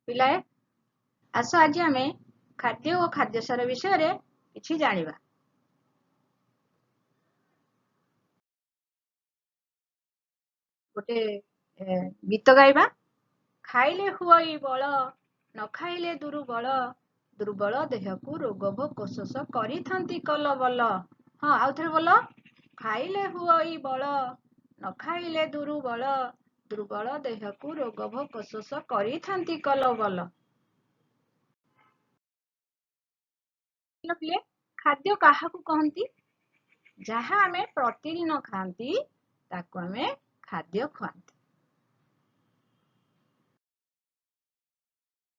ପିଲାଏ, ଆସ ଆଜି ଆମେ ଖାଦ୍ୟ ଓ ଖାଦ୍ୟସାର ବିଷୟରେ କିଛି ଜାଣିବା। ଗୋଟେ ଗୀତ ଗାଇବା। ଖାଇଲେ ହୁଅଇ ବଳ, ନ ଖାଇଲେ ଦୁର୍ବଳ, ଦୁର୍ବଳ ଦେହକୁ ରୋଗ ଭୋକ ଶୋଷ କରିଥାନ୍ତି କଲବଲ। ହଁ, ଆଉଥରେ ବୋଲ। ଖାଇଲେ ହୁଅଇ ବଳ, ନ ଖାଇଲେ ଦୁର୍ବଳ, ଦୁର୍ବଳ ଦେହକୁ ରୋଗ ଭୋକ ଶୋଷ କରିଥାନ୍ତି କଲବଲ। ପିଲେ, ଖାଦ୍ୟ କାହାକୁ କହନ୍ତି? ଯାହା ଆମେ ପ୍ରତିଦିନ ଖାଆନ୍ତି ତାକୁ ଆମେ ଖାଦ୍ୟ ଖୁଆନ୍ତି।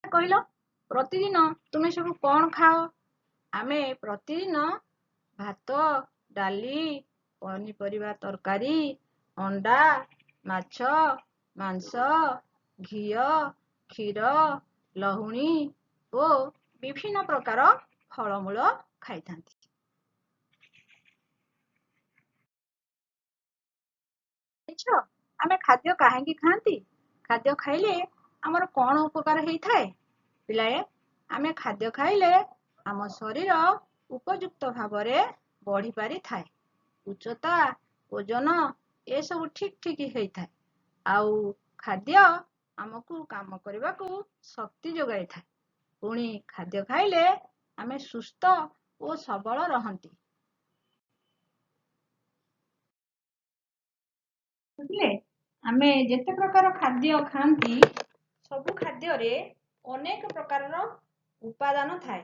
କହିଲ, ପ୍ରତିଦିନ ତୁମେ ସବୁ କଣ ଖାଅ? ଆମେ ପ୍ରତିଦିନ ଭାତ, ଡାଲି, ପନିପରିବା ତରକାରୀ, ଅଣ୍ଡା, ମାଛ, ମାଂସ, ଘିଅ, କ୍ଷୀର, ଲହୁଣୀ ଓ ବିଭିନ୍ନ ପ୍ରକାର ଫଳମୂଳ ଖାଇଥାନ୍ତି। ଆମେ ଖାଦ୍ୟ କାହିଁକି ଖାଆନ୍ତି? ଖାଦ୍ୟ ଖାଇଲେ ଆମର କଣ ଉପକାର ହେଇଥାଏ? ପିଲାଏ, ଆମେ ଖାଦ୍ୟ ଖାଇଲେ ଆମ ଶରୀର ଉପଯୁକ୍ତ ଭାବରେ ବଢି ପାରିଥାଏ। ଉଚ୍ଚତା, ଓଜନ ଏସବୁ ଠିକ ଠିକ ହେଇଥାଏ। ଆଉ ଖାଦ୍ୟ ଆମକୁ କାମ କରିବାକୁ ଶକ୍ତି ଯୋଗାଇଥାଏ। ପୁଣି ଖାଦ୍ୟ ଖାଇଲେ ଆମେ ସୁସ୍ଥ ଓ ସବଳ ରହନ୍ତି। ବୁଝିଲେ, ଆମେ ଯେତେ ପ୍ରକାର ଖାଦ୍ୟ ଖାଆନ୍ତି ସବୁ ଖାଦ୍ୟରେ ଅନେକ ପ୍ରକାରର ଉପାଦାନ ଥାଏ।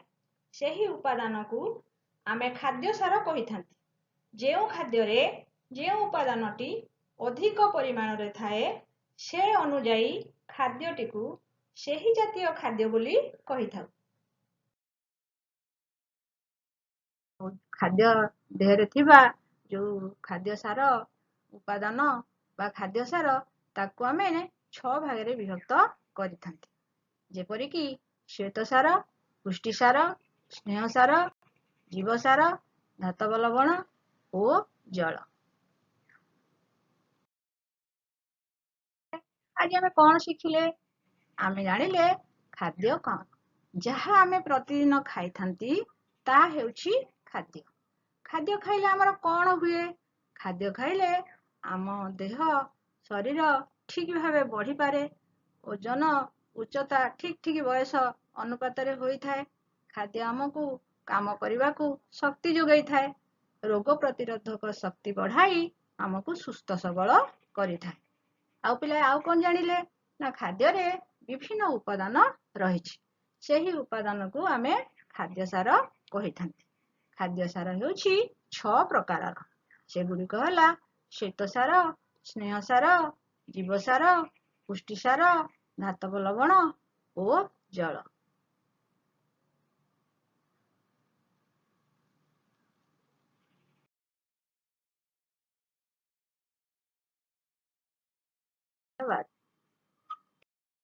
ସେହି ଉପାଦାନକୁ ଆମେ ଖାଦ୍ୟ ସାର କହିଥାନ୍ତି। ଯେଉଁ ଖାଦ୍ୟରେ ଯେଉଁ ଉପାଦାନଟି ଅଧିକ ପରିମାଣରେ ଥାଏ, ସେ ଅନୁଯାୟୀ ଖାଦ୍ୟଟିକୁ ସେହି ଜାତୀୟ ଖାଦ୍ୟ ବୋଲି କହିଥାଉ। ଖାଦ୍ୟ ଦେହରେ ଥିବା ଯୋଉ ଖାଦ୍ୟ ସାର ଉପାଦାନ ବା ଖାଦ୍ୟ ସାର, ତାକୁ ଆମେ 6 ଭାଗରେ ବିଭକ୍ତ କରିଥାନ୍ତି। ଯେପରିକି ଶ୍ୱେତସାର, ପୁଷ୍ଟିସାର, ସ୍ନେହସାର, ଜୀବସାର, ଧାତବ ଲବଣ ଓ ଜଳ। ଆଜି ଆମେ କଣ ଶିଖିଲେ? ଆମେ ଜାଣିଲେ ଖାଦ୍ୟ କଣ। ଯାହା ଆମେ ପ୍ରତିଦିନ ଖାଇଥାନ୍ତି ତାହା ହେଉଛି ଖାଦ୍ୟ। ଖାଦ୍ୟ ଖାଇଲେ ଆମର କଣ ହୁଏ? ଖାଦ୍ୟ ଖାଇଲେ ଆମ ଦେହ ଶରୀର ଠିକ ଭାବେ ବଢିପାରେ। ଓଜନ, ଉଚ୍ଚତା ଠିକ ଠିକ ବୟସ ଅନୁପାତରେ ହୋଇଥାଏ। ଖାଦ୍ୟ ଆମକୁ କାମ କରିବାକୁ ଶକ୍ତି ଯୋଗାଇଥାଏ। ରୋଗ ପ୍ରତିରୋଧକ ଶକ୍ତି ବଢାଇ ଆମକୁ ସୁସ୍ଥ ସବଳ କରିଥାଏ। ଆଉ ପିଲା, ଆଉ କଣ ଜାଣିଲେ ନା ଖାଦ୍ୟରେ ବିଭିନ୍ନ ଉପାଦାନ ରହିଛି। ସେହି ଉପାଦାନକୁ ଆମେ ଖାଦ୍ୟ ସାର କହିଥାନ୍ତି। ଖାଦ୍ୟ ସାର ହେଉଛି 6 ପ୍ରକାରର। ସେଗୁଡ଼ିକ ହେଲା ଶ୍ୱେତସାର, ସ୍ନେହସାର, ଜୀବସାର, ପୁଷ୍ଟିସାର, ଧାତବ ଲବଣ ଓ ଜଳ। ଧନ୍ୟବାଦ।